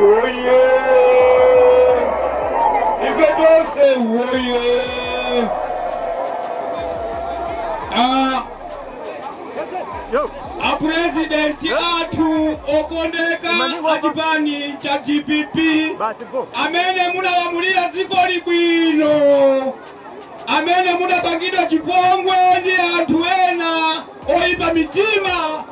Woye! Ife tonse woye! Ah, apurezidenti athu okondeka achipani cha DPP amene munalamulira dziko bwino, amene munapangidwa chipongwe ndi anthu ena oyipa mitima,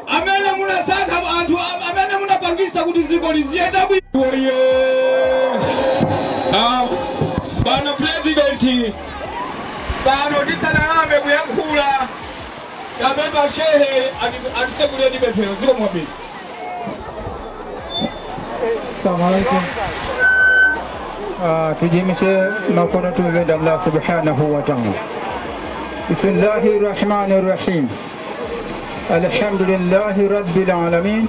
amene munasankha anthu amene munapangisa kuti dziko liziyenda bwino, woye! Ah, bwana purezidenti, pano tisanayambe kuyankhula, tapempha shehe atisekulire ndi pemphero. Zikomo kwambiri. Assalamu alaikum. Tujimishe makono tumvende Allah subhanahu wa ta'ala. Bismillahi rahmani rahim. Alhamdulillahi rabbil alamin.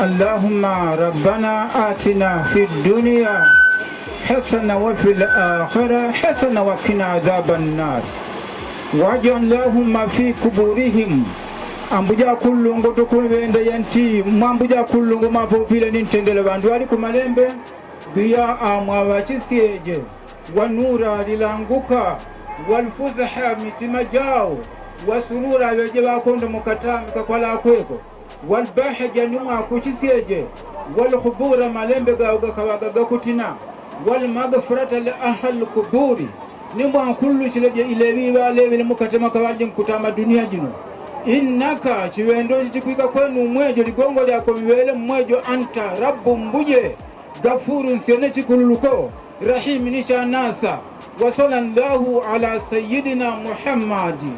Allahumma rabbana atina fid dunya hasana wa fil akhirah hasana wa qina adhaban nar. Waj'al Allahumma fi kuburihim ambuja kulungu tukumvende yanti mwambuja kulungu mapupile nintendele bandu ali kumalembe dhiya amwa chisieje wanura lilanguka walfuzaha mitima jao wasurura beje bakondo mukatanga kakwala kweko walbahaja nimwa kuchisieje walkhubura malembe gawo gakawaga gakutina walmaghfirata li ahli kuburi nimwa kullu chileje ilevi walevi mukatema kawaje nkutama dunia jino innaka chiwendo chikwika kwenu mwejo ligongo lyako miwele mwejo anta rabbu mbuje gafuru nsene chikululuko rahimi nishanasa wa sallallahu ala sayyidina Muhammadi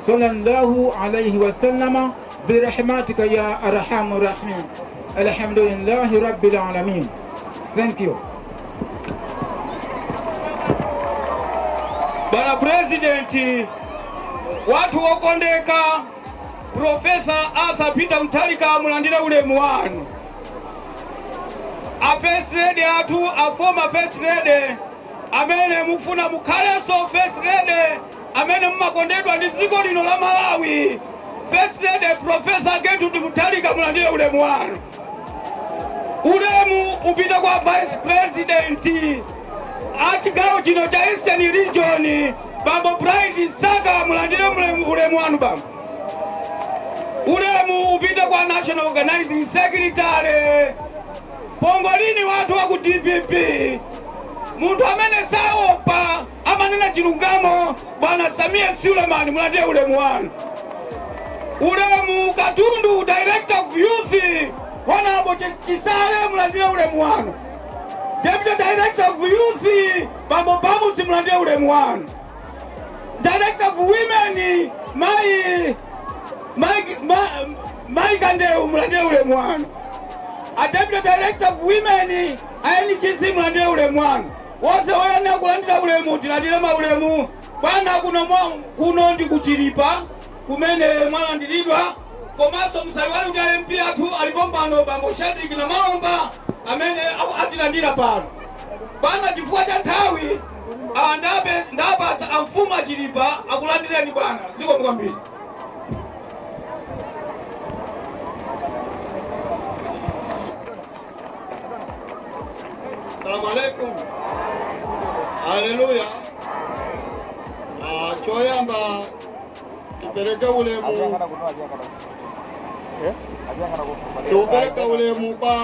sallallahu alayhi wa sallama birahmatika ya arhamur rahimin. Alhamdulillahi rabbil alamin. Thank you. Bwana President wathu wokondeka Profesa Arthur Peter Mutharika, mulandire ulemu wanu. A First Lady athu, a former First Lady amene mufuna mukhalenso First Lady amene mumakondedwa ndi dziko lino la Malawi, First Lady Profesa Gertrude Mutharika, mulandire ulemu wanu. Ulemu upite kwa Vice President a chigawo chino cha Eastern Region, Bambo Bright Msaka, mulandire ulemu wanu bambo. Ulemu upite kwa National Organizing Secretary pongolini wathu wa ku DPP, munthu amene saopa, amanena chilungamo, Bwana Sameer Suleman, mulandire ulemu wanu. Ulemu katundu Director of Youth Honorable Chisale, mulandire ulemu wanu. Deputy Director of Youth Bambo Bamusi, mulandire ulemu wanu. Director of Women Mai Kandeu, mulandire ulemu wanu. A Deputy Director of Women a NGC, mulandire ulemu wanu. Wonse oyenera kulandira ulemu, tilandire maulemu. Bwana, kuno kuno ndi kuchilipa kumene mwalandiridwa, komanso musaiwale kuti a MP athu alipo pano, Bambo Shadrick Namalomba, amene atilandira pano. Bwana, chifukwa cha nthawi, ndapatsa amfumu achilipa akulandireni bwana. Zikomo kwambiri. Salamu alaikum. Haleluya. Choyamba tipereke ulemu, tiupereka ulemu kwa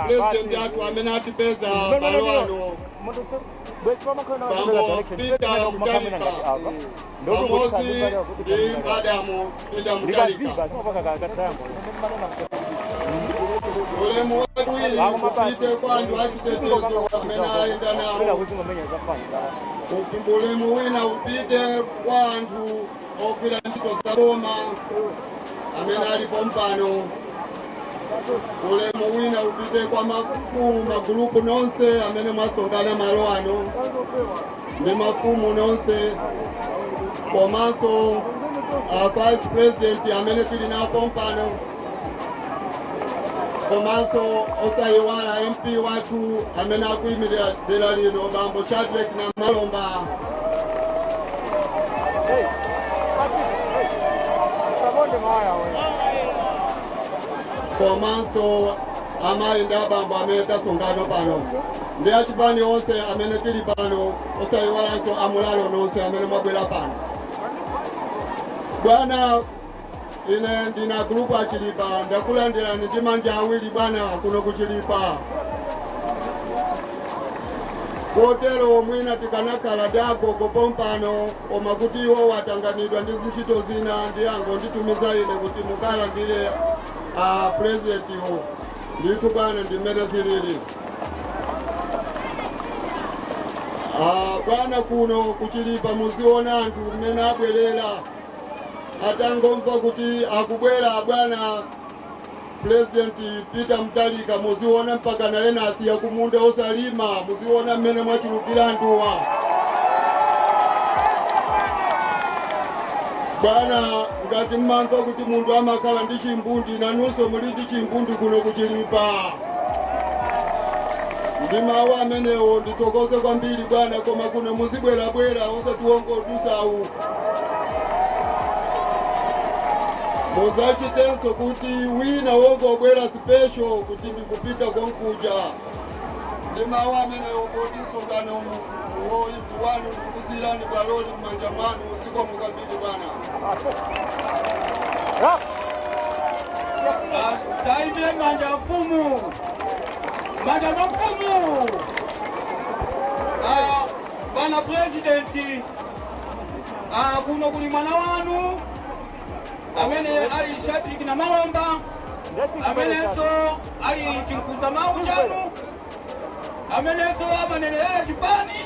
president athu amene atipeza malo ano, Bambo Peter Mutharika pamodzi ndi Madamu Peter Mutharika. Ulemu wachiwiri upite kwa anthu achitetezo amene ayenda nawo. Ulemu wina upite kwa anthu ogwira ntchito za boma amene alipo mpano. Ulemu wina upite kwa mafumu, magulupu nonse amene mwasonkhana malo ano ndi mafumu nonse, komanso a Vice President amene tili nawo mpano, komanso osayiwala MP wathu amene akuyimirira dera lino, Bambo Shadrack Namalomba. Hey, hey, komanso Amayi ndi abambo amene tasonkhana pano ndi achipani onse amene tili pano, osayiwalanso amulalo nonse amene mwabwera pano. Bwana, ine ndina gulupu achilipa, ndakulandirani ndi manja awiri, bwana, kuno kuchilipa. Kotero mwina tikanakhala ndi agogo pompano, koma kuti iwo watanganidwa ndi zintchito zina, ndi angonditumiza ine kuti mukalandire a purezidentiwo. Ndithu bwana, ndi mmene zilili. Ah, bwana, kuno kuchilipa muziona anthu mmene abwerera atangomva kuti akubwera bwana President Peter Mutharika. Muziona mpaka na ena asiya kumunda osalima. Muziona mmene mwachulukira anthuwa. Bwana, ngati mmamva kuti munthu amakhala ndi chimbundi, nanunso muli ndi chimbundi kuno kuchilipa. Ndi mawu amenewo ndithokoze kwambiri, bwana, koma kuno muzibwerabwera, osati wongodusawu. Muzachitenso kuti wina wongobwera special kuti ndikupita konkuja. Ndi mawu amenewo, poti msonkhano uwoyi ndi wanu, ndikukusiyirani bwaloli m'manja mwanu. Zikomo kwambiri, bwana. Taimbire manja mfumu, manja mwa mfumu. Ah, bwana purezidenti, kuno kuli mwana wanu amene ali Shadrick Namalomba, amenenso ali chinkuza mawu chanu, amenenso amanenera chipani,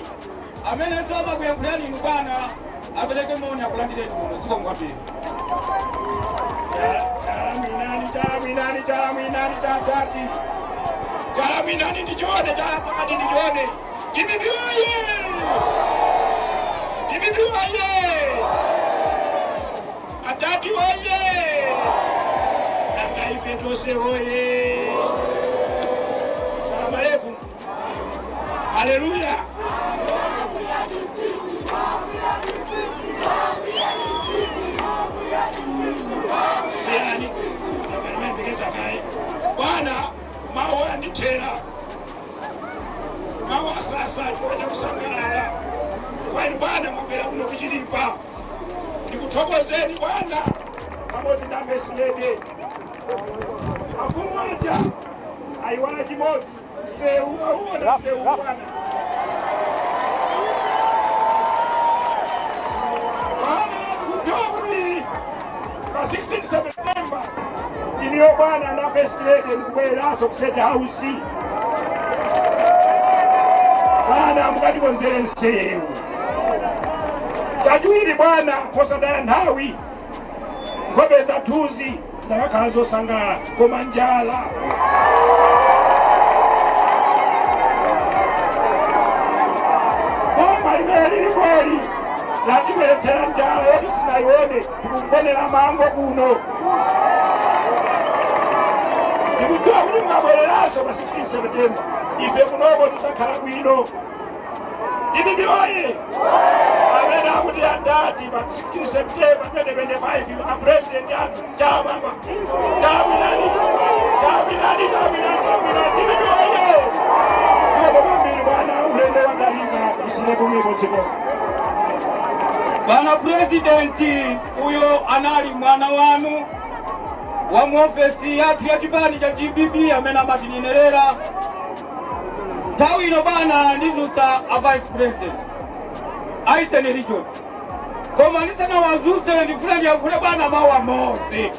amenenso amakuyankhulani inu. Bwana, apereke moni, akulandireni kuno. Zikomo kwambiri. Chalamwinani, chalamwinani, chalamwinani, chatati chalamwinani, ndichione chatati, ndichione. DPP oye! DPP oye! Atati oye! Nanga ife tose oye! Salamu alaikum, haleluya. Siyani apalimembekeza kaye, bwana. Mawu andithera, mawu asasa chifukwa chakusangalala kwani. Bwana, mwabwera kuno kuchilipa, ndikuthokozeni bwana, pamodzi ndi first lady. Mafumu aja ayiwala chimodzi, msewu. Auona msewu, bwana? Bwana, ndikudziwa kuti pa 16 September iniyo, bwana, na first lady mukubwereranso ku State House. Bwana, mukatikonzere msewu. Chachiwiri, bwana, posadaya nthawi nkhope zathuzi zidakakhala zosangalala, koma njala. Boma limene lilipoli latibweretsera njala yoti sinayione. Tikugonera mango kuno. Ndikudziwa kuti mukabwereranso pa 16 September ife kunoko tidzakhala bwino. DPP oye! Amene akuti adati pa 16 September 2025 a president athu, chamama, chamwinani, chamwinani, chamwinani, chamwinani. DPP oye! Zikomo kwambiri, bwana. Ulendo watalika, isine kumwepo. Zikomo. Bwana purezidenti, uyo anali mwana wanu wa muofesi yathu ya chipani cha DPP amene amatinenerera nthawi ino. Bwana, ndizutsa a vice president a Eastern Region, koma ndisanawazutse ndifuna ndiyankhule, bwana, mawu amodzi.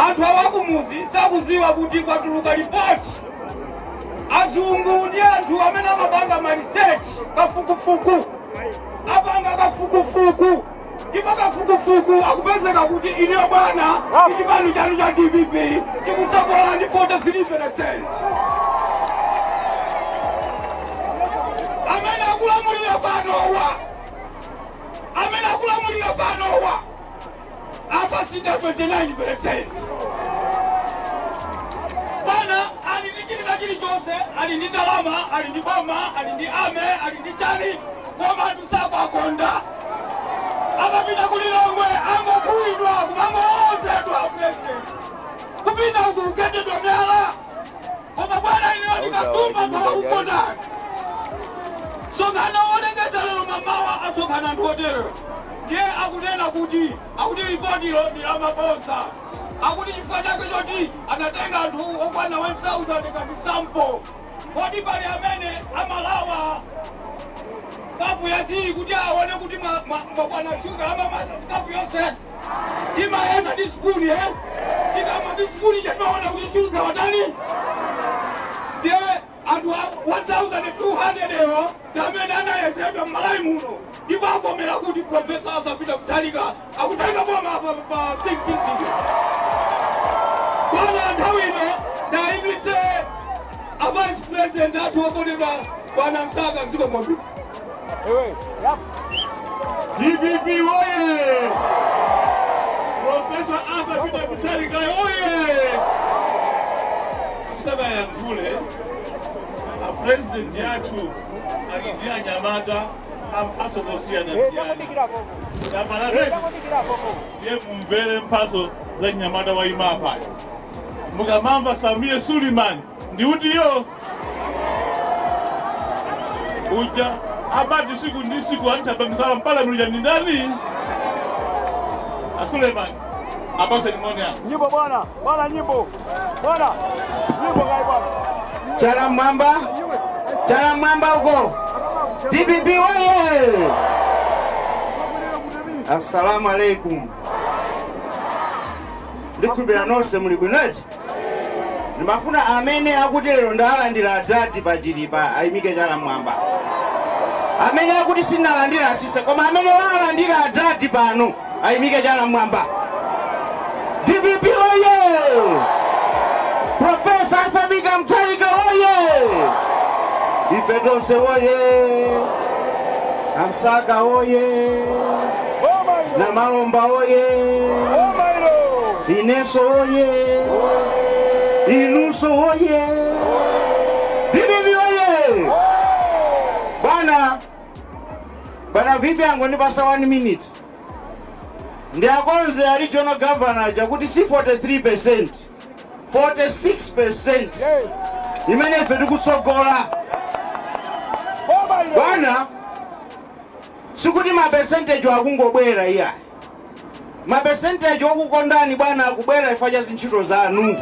Anthu awakumuzi sakuziwa kuti kwatuluka ripoti. Azungu ndi anthu amene amapanga ma research, kafukufuku. Apanga kafukufuku, ndipo kafukufuku akupezeka kuti ineyo, bwana, ndi chipani chanu cha DPP chikusogola ndi 43%. Amene akulamulira panowa, amene akulamulira panowa apasidwa 29%. Bwana, ali ndi chilina chilichonse, ali ndi ndalama, ali ndi boma, ali ndi ame, ali ndi chani, koma anthu sakwakonda. Akapita kulilongwe angokhulidwa, kumangoozedwa president, kupita uku kuketedwa myala, koma Ndikatumba pakakukondani. Msonkhano wolengeza lero mamawa asonkhana anthu oterewa. Ndiye akunena kuti, akuti lipotilo ndi lamaboza, akuti chifukwa chake choti anatenga anthu okwana 1000 ngati sample. Kodi pali amene amalawa kapu ya tii kuti aone kuti mwakwana shuga? Amamasa kapu yonse, timayeza ndi spoon, eh? Tikamwa ndi spoon, timaona kuti shuga watani. Ndiye anthu 1200 ewo amene anayezedwa m'Malawi muno, ndipo avomera kuti Professor Arthur Peter Mutharika akutenga boma pa 16 dk. Bwana, nthawi ino ndayimitse a Vice President athu okondedwa, Bwana Msaka. Zikomo kwambiri. DPP oye! Professor Arthur Peter Mutharika oye! Musanayankhule, a President yathu ali ndi anyamata amphatso zosiyanasiyana. Damana ndiye mumvere mphatso za nyamata wa imapayo. Mukamamva Sameer Suleman, ndiutiyo uja abati siku ndi siku anthabangisala mpalamiro ndi ndani? A Suleman apase limoni ako. Nyimbo bwana, bwana nyimbo. Bwana, nyimbo kai bwana. Chala mwamba, chala mwamba huko. DPP oye! Assalamu alaikum. Ndikhulupirira nonse muli bwinoti. Ndimafuna amene akuti lero ndalandira adadi pachilipa ayimike chala mwamba. Amene akuti sinalandira asise, koma amene walandira adadi pano ayimike chala mwamba. DPP oye! Professor Arthur Peter Mutharika oye! Ife tonse oye! Amsaka oye! Namalomba oye! Ineso oye! Inuso oye! DPP oye! Bwana, bwana, vipi angondipasa 1 minute? Ndiakonze a regional governor chakuti si 43%, 46% imene ife tikutsogola. Bwana, sikuti ma percentage akungobwera, iyayi. Ma percentage okukondani, bwana, akubwera chifukwa cha zintchito zanu.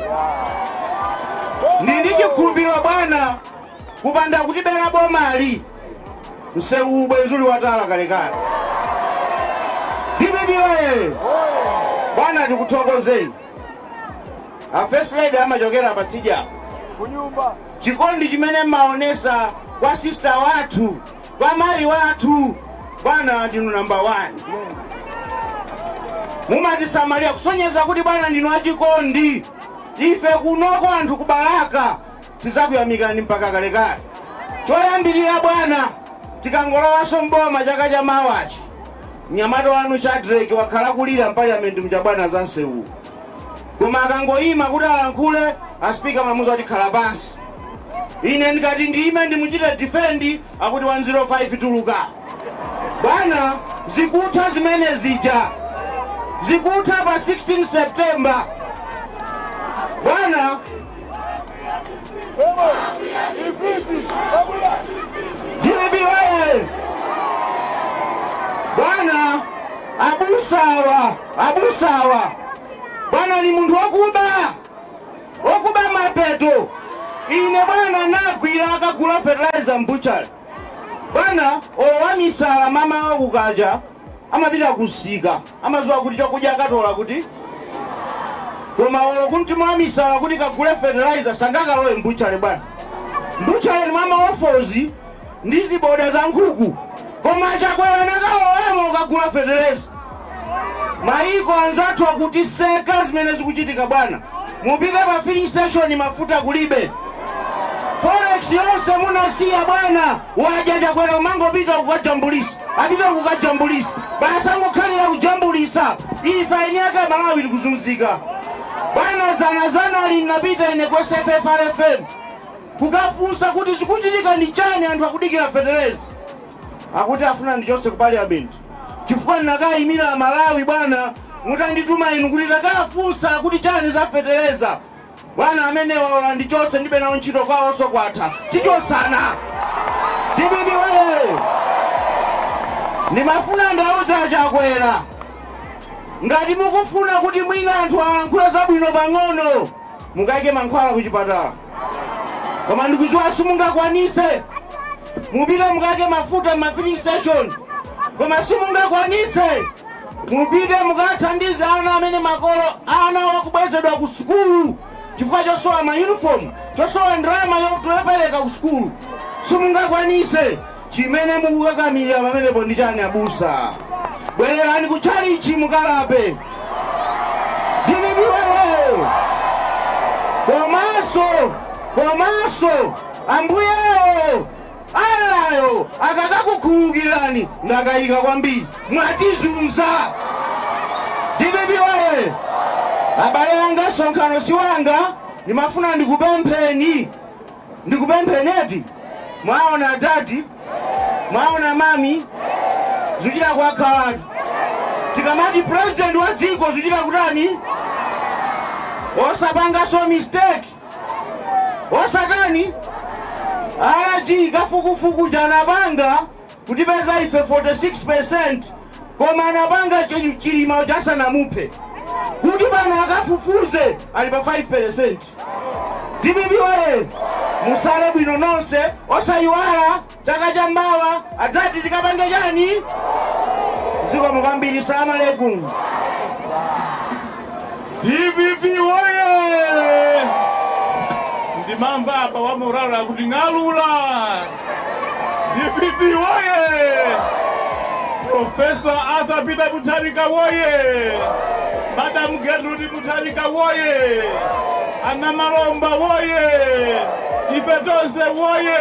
Ndi chikhulupiriro, bwana, kupanda kutibera bomali, msewu bwezi uli watala kalekale. DPP oye! Bwana, tikuthokozeni. A First Lady amachokera patsidya Kunyumba. Chikondi chimene mmaonesa kwa sister wathu, kwa mayi wathu, bwana, ndinu number 1. Mumatisamalira kusonyeza kuti, bwana, ndinu achikondi. Ife kunoko anthu kubalaka tizakuyamikani mpaka kalekale. Choyambirira, bwana, tikangolowanso mboma chaka cha mawachi, mnyamata wanu Shadrack wakhala kulira mpaliamenti mja, bwana, za nsewu, koma akangoyima kuti alankhule, a Speaker mamuza kuti khala pansi. Ine ndikati ndiyime ndimuchite defend, akuti 105 tuluka. Bwana, zikutha zimene zija, zikutha pa 16 September, bwana. DPP oye! Bwana, abusawa, abusawa, bwana, ni munthu wokuba, wokuba mapeto. Ine, bwana, nagwira akagula fertilizer m'butchery. Bwana, owamisala mama wakukacha amapita kusika, amaziwa kuti chokudya akatola kuti, koma olo kumtima wamisala kuti kagule fertilizer sangakalowe m'butchery. Bwana, m'butchery ni mama ofozi ndi ziboda za nkhuku, koma Chakwera nakalowemo ukagula fertilizer. Maiko anzathu akutiseka zimene zikuchitika. Bwana, mupite pa filling station, mafuta kulibe. Forex yonse munasiya, bwana, waja Chakwera. Umangopita kukajambulisa, apita kukajambulisa basi, angokhalira kujambulisa. Ife eni ake Malawi tikuzunzika, bwana. Zanazana ali napita ine kwa SFFRFM kukafunsa kuti zikuchitika ndi chani, anthu akudikira fetereza, akuti afuna ndichonse ku parliament chifukwa ndinakayimira Malawi. Bwana, mutandituma inu kuti takafunsa kuti chani za fetereza. Bwana amene waola ndichose, ndibe nawo ntchito kwawonso kwatha, tichosana. DPP woye! Ndimafuna ndauza Chakwera, ngati mukufuna kuti mwina anthu alankhule zabwino pang'ono, mukayike mankhwala kuchipatala, koma ndikuziwa simungakwanise. Mupite mukayike mafuta ma filling station, koma simungakwanise. Mupite mukathandize ana amene makolo ana wakubwezedwa ku sukulu chifukwa chosowa ma uniform, chosowa ndalama yopereka ku sukulu, simungakwanise. Chimene mukukakamira pamenepo ndi chani, abusa? Bwererani ku chalichi mukalape. DPP woye! Komanso ambuyewo Allayo akakakukhululukirani, ndakayika kwambiri, mwatizunza. DPP woye! Abale anga, msonkhano si wanga. Ndimafuna ndikupempheni, ndikupempheneti. Mwaona dadi, mwaona mami, zikuchita kwakhalatu. Tikamati president wa dziko, zikuchita kutani? Osapangaso mistake, osatani alaji kafukufuku janapanga kutipeza ife 46%, koma anapanga Chilima chasanamuphe kuti pano akafufuze ali pa 5%. DPP woye! Musale bwino nonse, osayiwala chaka cha mawa adzati tikapange chani. Zikomo kwambiri, salamu alaikum. DPP woye! Ndimamva apa wa morale akuti ng'alula. DPP woye! Professor Arthur Peter Mutharika woye! Madam Gertrude Mutharika woye! Anamalomba woye! Ife tonse woye!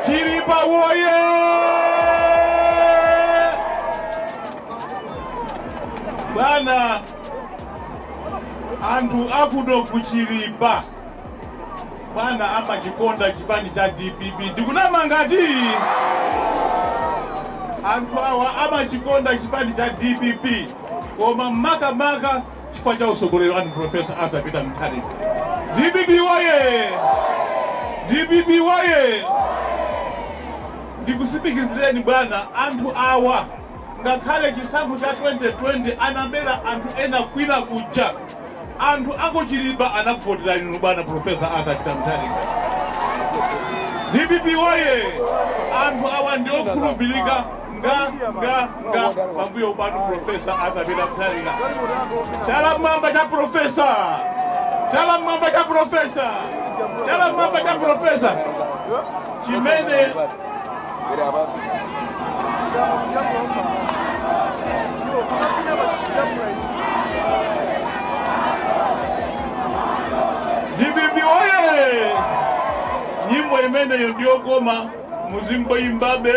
Chilipa woye! Bwana, anthu akuno kuchilipa, bwana, amachikonda chipani cha DPP. Ndikunama ngati anthu awa amachikonda chipani cha DPP, koma makamaka chifukwa cha usogoleri wanu, Professor Arthur Peter Mutharika. DPP woye! DPP woye! Ndikusimikizireni bwana, anthu awa ngakhale chisankho cha 2020 anabera anthu ena kwina kuja, anthu akuchilipa anakuvoterani inu bwana, Professor Arthur Peter Mutharika. DPP woye! Anthu awa ndi okhulupirika nga nga nga pambuyo panu, Professor Arthur Peter Mutharika. Chala mmwamba cha professor, chala mmwamba cha professor, chala mmwamba cha professor. Chimene DPP woye! Nyimbo imeneyo ndiyokoma, muzingoyimbabe,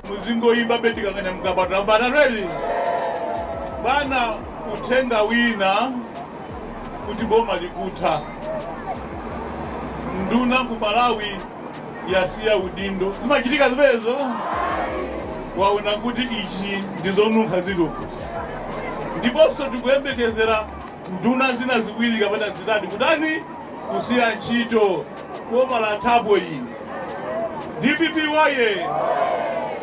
muzingoyimbabe. Tikanganyamuka patambana ready bwana. Uthenga wina kuti boma likutha, nduna ku Malawi yasiya udindo. Zimachitika zimenezo, waona kuti ichi ndizonunkha zilipo. Ndiponso tikuyembekezera nduna zina ziwiri kapena zitatu kutani, kusiya ntchito. Boma lathapo ili. DPP woye!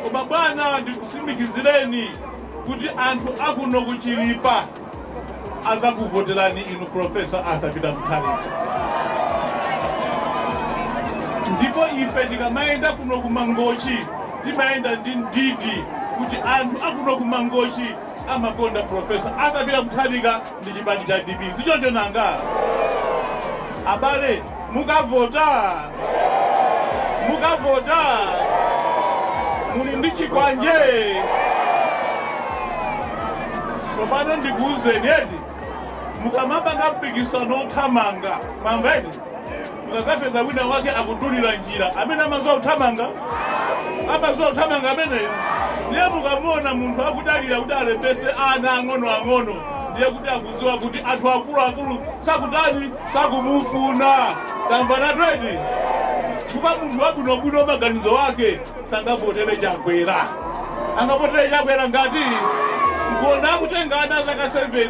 Koma bwana, ndikusimikizireni kuti anthu akuno kuchilipa azakuvoterani inu, Professor Arthur Peter Mutharika. Ndipo ife tikamayenda kuno kumangochi, timayenda ndi ndidi kuti anthu akuno kumangochi amakonda Professor Arthur Peter Mutharika ndi chipani cha DPP. Sichoncho nanga, abale? Mukavota, mukavota muli ndi chikwanje. Tsopano ndikuwuzeni eti, mukamapanga mpikisano othamanga, mwamva eti, mukazapeza wina wake akudulira njira, amene amaziwa kuthamanga, amaziwa kuthamanga ameneyo. Ndiye mukamuona munthu akudalira kuti alembese ana ang'onoang'ono, ndiye kuti akuziwa kuti anthu akuluakulu sakutani, sakumufuna. Tamvana tweti? Chifukwa munthu wabwinobwino maganizo wake sangavotere Chakwera. Angavotere Chakwera ngati nkuona akutenga ana zaka 7,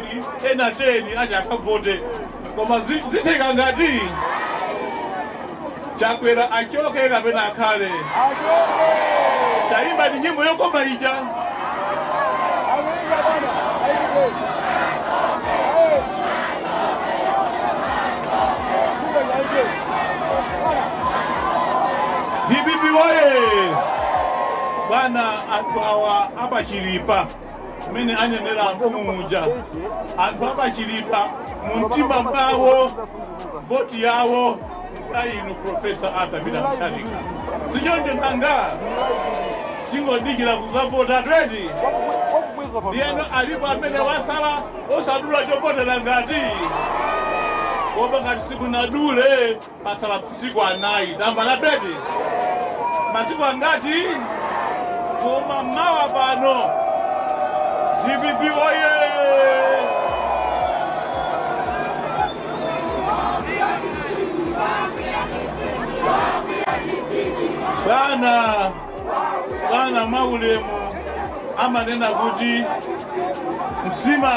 ena 10, ati akavote. Koma zitheka ngati Chakwera achoke kapena akhale? Tayimba ni nyimbo yokoma ija. DPP woye! Bwana, anthu awa apachilipa mmene anenera mfumu muja, anthu apachilipa mumtima mwawo voti yawo nka inu Professor Arthur Peter Mutharika. Sichoncho nanga? Tingodikira kuzavota 20 ndiyeno alipo amene wasala osadula chopotera ngati koma ngati simunadule pasala masiku 4. Tamva na 20 masiku angati? Koma mawa pano. DPP oye! Bwana, bwana, mwaulemu amanena kuti nsima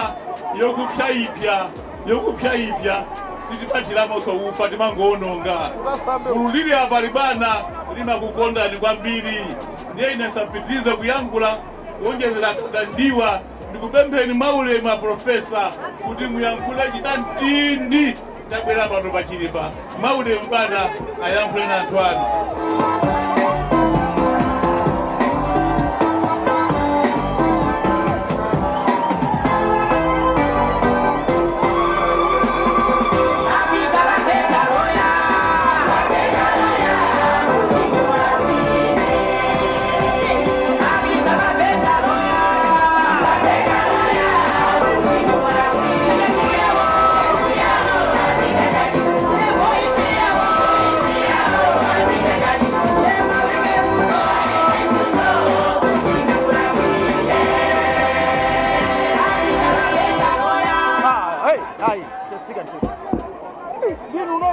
yokupyayipya yokupyayipya sitipatiramonso ufa, timangoononga. Gulu lili apa libana limakukondani kwambiri. Ndiye ine sapitirize kuyankhula kuonjezera kagandiwa. Ndikupempheni mwaulemu a Professor kuti muyankhule chidamtindi. Tabwera pano pachilipa mwaulemu, bwana, ayankhule na anthu anu.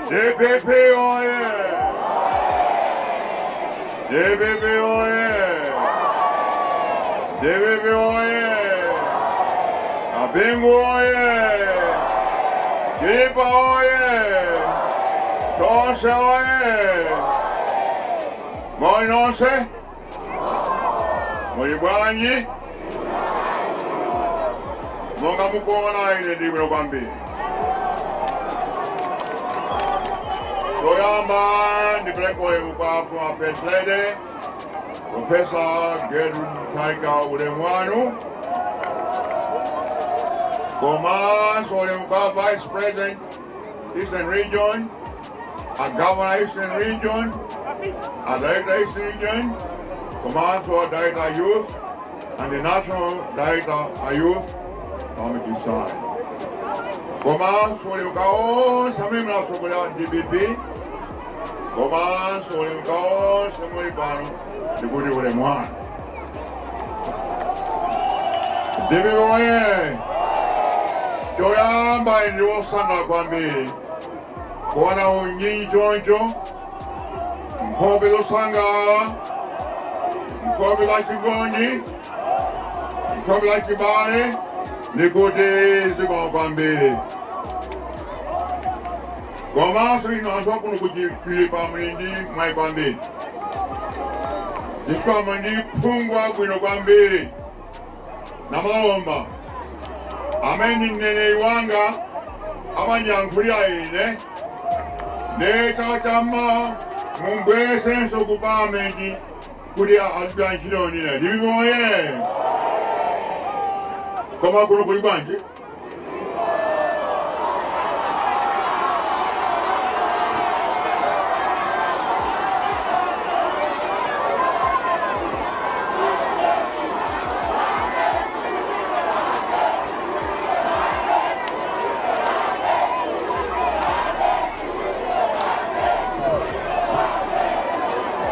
DPP oye! DPP oye! DPP oye! Abingu oye! Chilipa oye! Tonse oye! Moni nonse? Muli bwanji? Monga mukuona, ine ndi bwino kwambiri. Toyamba ndipereke ulemu kwa former First Lady Professor Gertrude Mutharika, ulemu wanu, komanso ulemu kwa Vice President Eastern Region, a Governor Eastern Region, a Director Eastern Region, komanso a Director Youth and the National Director of Youth, Tommy Kisai, komanso ulemu kwa onse amene munatsogolera DPP, komanso ulemu kwa onse muli pano. Ndikuti ulemu wanu. DPP oye! Choyamba, ndi wosangalala kwambiri kuona unyinji choncho, nkhope zosangalala, nkhope za chikondi, nkhope za chibale. Ndikuti zikomo kwambiri. Komanso ino anthu akuno kuchilipa muli ndi mwayi kwambiri chifukwa muli ndi phungu abwino kwambiri Namalomba amene mneneri wanga amandiyankhulira ine. Ndi chaka chammawa mumbweresenso ku palamenti kuti azigwira ntchito nina. DPP oye! Koma kuno kuli bwanji?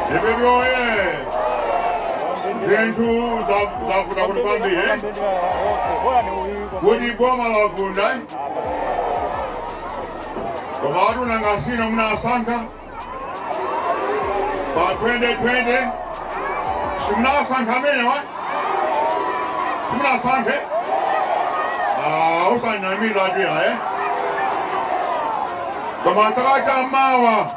DPP oye! Zinthu zavuta kuti kwambiri kuti boma lavunda, koma atunanga sino munasankha pa 2020, simunasankha amenewa? Simunasankhe? Usanamiza tu eh. Koma chaka cha mawa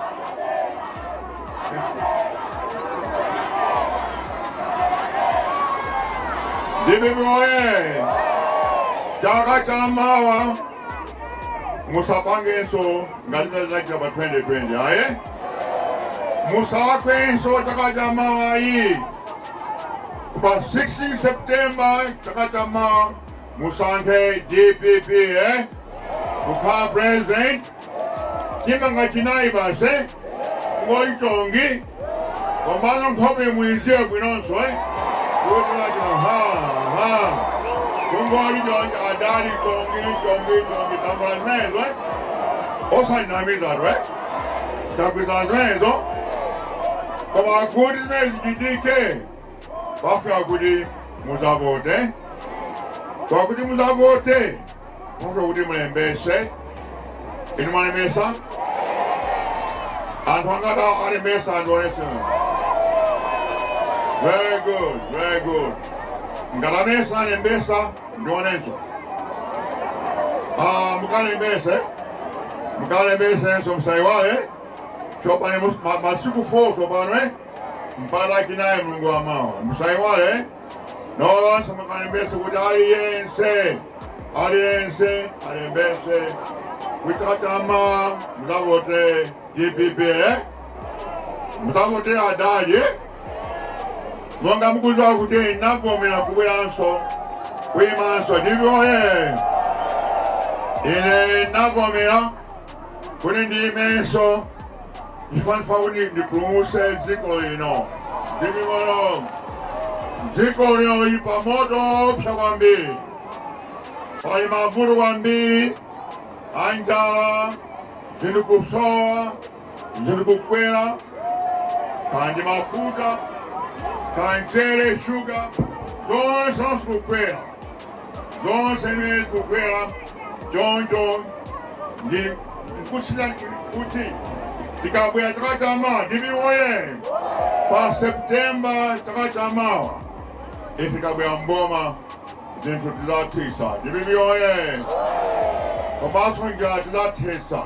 DPP oye! Chaka cha mawa musapangenso ngati tinachita pa 2020 aye, musakwenso chaka cha mawa iyi pa 16 September chaka cha mawa musankhe DPP kukhala president. Chimanga chinayi basi ngoli chongi komano nkhope muiziwe bwinonso kuti lachino ha ha kungoli chongi adali chongi chongi chongi tambula zimenezo osanamizatu tagwirizana zimenezo. Koma kuti zimene zichitike pafika kuti muzavote, kwakuti muzavote pafika kuti mulembese. Inu mwalembesa? Anthu angati alembesa? Anthu onese. Very good, very good. Ngati amene alembesa ndionenso. Ah, mukalembese, mukalembesenso, musaiwale. Tsopano masiku 4 tsopano mpaka Lachinayi mlungu wa mawa, musaiwale nonse mukalembese kuti aliyense aliyense alembese kuti chaka chamawa muzavote DPP muzavote adadi monga mukudziwa kuti navomera kubweranso kuyimanso. DPP oye! Ine navomera kuti ndiyimenso chifukwa kuti ndipulumutse dziko lino. DPP, dziko lino lili pa moto opsa kwambiri, pali mavuto kwambiri anjala, zinthu kusowa, zinthu kukwera, kandi mafuta, kanjere, shuga, zonse zikukwera, zonse imene zikukwera. Choncho ndi nkusina kuti tikabwera chaka chamawa, DPP oye, pa Septemba chaka chamawa ife tikabwera mboma zinthu tizatsitsa. DPP oye! Komanso njala tizathesa.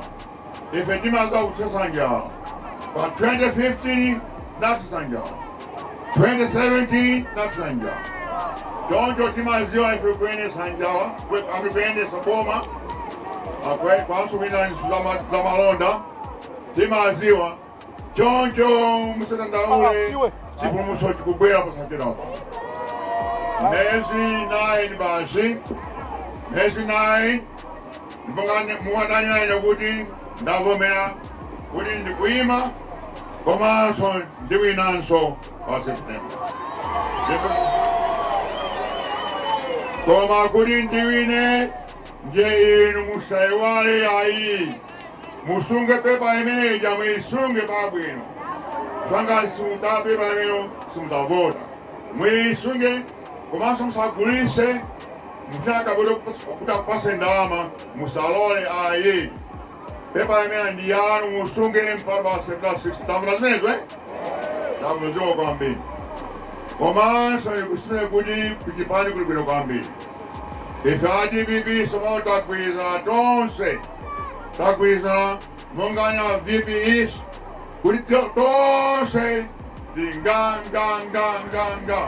Ife timaza kuthesa njala. Pa 2015 nathesa njala, 2017 nathesa njala. Choncho timaziwa ife kuyendesa njala ami kuyendesa boma kwanso kuyenda ntchito za malonda timaziwa. Choncho musadandaule, chipulumutso chikubwera posachedwapa. Miyezi 9 basi, miyezi 9. Muwananena kuti ndavomera kuti ndikuyima komanso ndiwinanso pa September. Koma kuti ndiwine ndiye inu musaiwale ayi, musunge pepa imeneja, muisunge pabwino. Sanga simuta pepa imene simutavota, muisunge komanso musagulise. Muchaka kuti akupase ndalama musalole ayi. Pepa imene ndi yanu, musunge mpaka pa September 6. Tamvula zimenezo? Tamvula kwambiri. Komanso ndikusime kuti kuchipani kuli bwino kwambiri. Ife a DPP somo tagwirizana tonse, tagwirizana monganya VP East kuti tonse tinganganganganga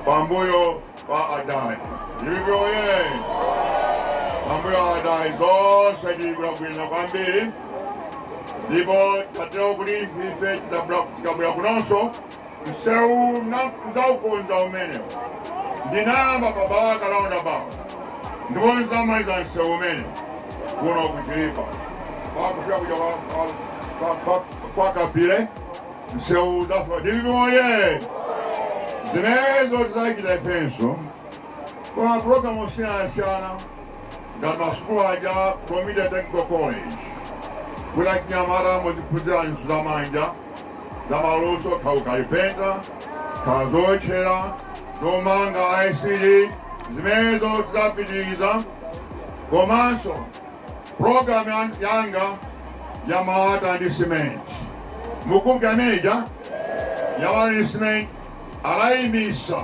pambuyo pa adadi. DPP oye! Pambuyo adadi zonse tili kwambiri. Ndipo tikatero kuti ife tikabwera kunonso msewu nzaukonza umenewo. Ndinayamba pa Balaka roundabout ndipo nzamaliza msewu umene kuno kuchilipa pakufika kuja kwa Kapile, msewu zafika. DPP oye! Zimenezo tizachita ifenso kwa programu osiyanasiyana ngati masukulu aja, Community Technical College, kuti achinyamata muziphunzira ntchito zamanja zamaluso, kha ukalipenta, kha zotchera, zomanga, ICD, zimenezo tizapitiriza. Komanso program yanga ya malata ndi cement, mukumbuka imeneja ya malata ndi cement, anayimisa,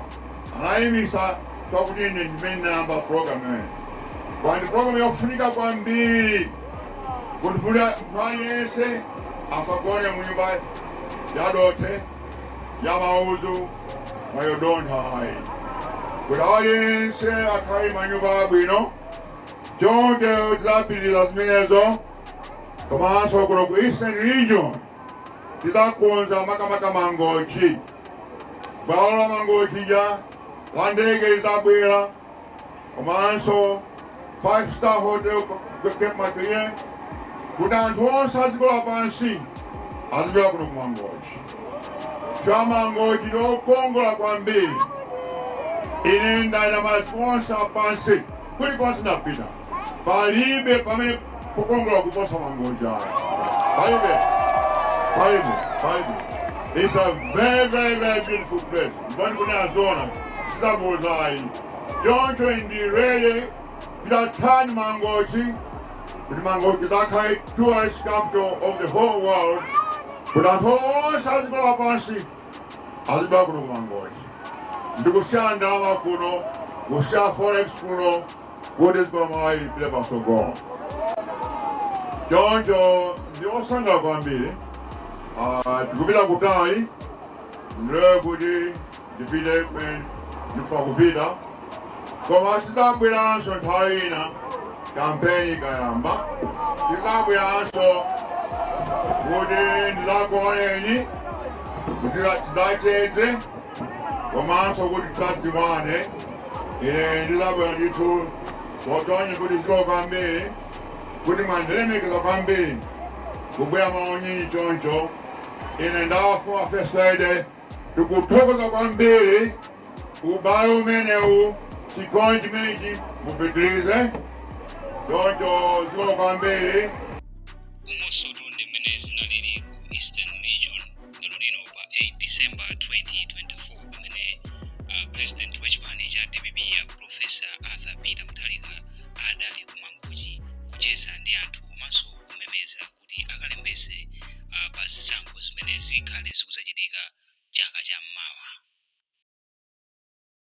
anayimisa chakuti ine ndimene nayamba program imene kwandi program yofunika kwambiri. Kuti munthu aliyense asagone mu nyumba yadothi, ya mauzu, mayodontha hayi, kuti aliyense akhale manyumba abwino. Chonde tidzapitiriza zimenezo. Komanso kuno ku Eastern Region tidzakonza, makamaka Mangochi, bwalo la Mangochi ja la ndege lidzabwera, komanso five star hotel Cape Maclear, kuti anthu onse adziko lapansi azibwera kuno ku Mangochi. Cha Mangochi lokongola kwambiri. Ine ndayenda maziko onse apansi, kulikonse ndapita, palibe pamene pokongola kuposa Mangochi ayi. Palibe, palibe, palibe. It's a very, very, very beautiful place. Mboni kunena zona sizabozayi. Choncho ndi ready tidatani Mangochi kuti Mangochi zakhale tourist capital of the whole world, kuti anthu onse adziko lapansi azibwera kuno ku Mangochi ndikusiya ndalama kuno, kusiya forex kuno, kuti dziko la Malawi lipite patsogolo. Choncho ndi osangalala kwambiri. Tikupita kutali, ndiye kuti ndipite kumene ndikufuna kupita, koma tidzabweranso nthawi ina kampeni ikayamba. Tidzabweranso kuti ndidzakuoneni, kuti tidzacheze, komanso kuti tidzadziwane. Ine ndidzabwera ndithu. Potonye kuti ziko kwambiri kuti mwandilemekeza kwambiri kubwera maonyinyi choncho. Ine ndawafuwa First Lady, tikuthokoza kwambiri ubale umenewu, chikondi chimenechi mupitirize choncho. Ziko kwambiri. Kumoso.